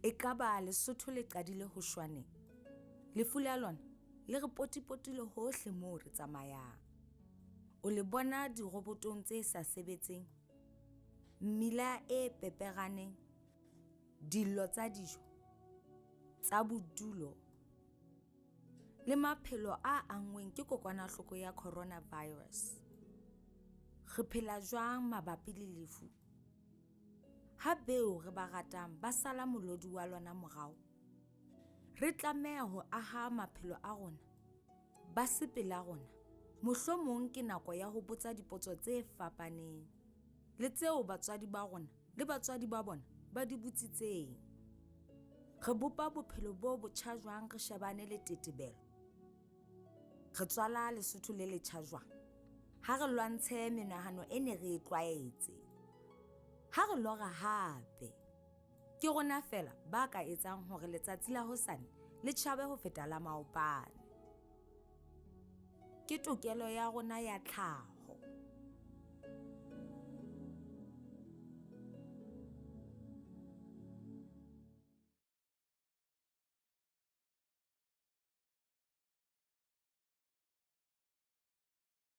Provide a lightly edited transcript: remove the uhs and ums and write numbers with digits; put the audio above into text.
Ekaba Lesotho le qadile ho shwa neng? Lefu la lona le re potipotile hohle moo re tsamayang. O le bona dirobotong tse sa sebetseng, mmila e peperaneng, dillo tsa dijo, tsa bodulo le maphelo a anngweng ke kokwanahloko ya coronavirus. Re phela jwang mabapi le lefu? Ha beo re ba ratang ba sala molodi wa lona morao, re tlameha ho aha maphelo a rona ba se pela rona. Mohlomong ke nako ya ho botsa dipotso tse fapaneng le tseo batswadi ba rona le batswadi ba bona ba di botsitseng. Re bopa bophelo bo botjha jwang re shebane le tetebelo? Re tswala Lesotho le letjha jwang? Ha re lwantshe menahano e ne re e tlwaetse. Ha re lora hape. Ke rona feela ba ka etsang hore letsatsi la hosane le tjhabe ho feta la maobane. Ke tokelo ya rona ya tlhaho.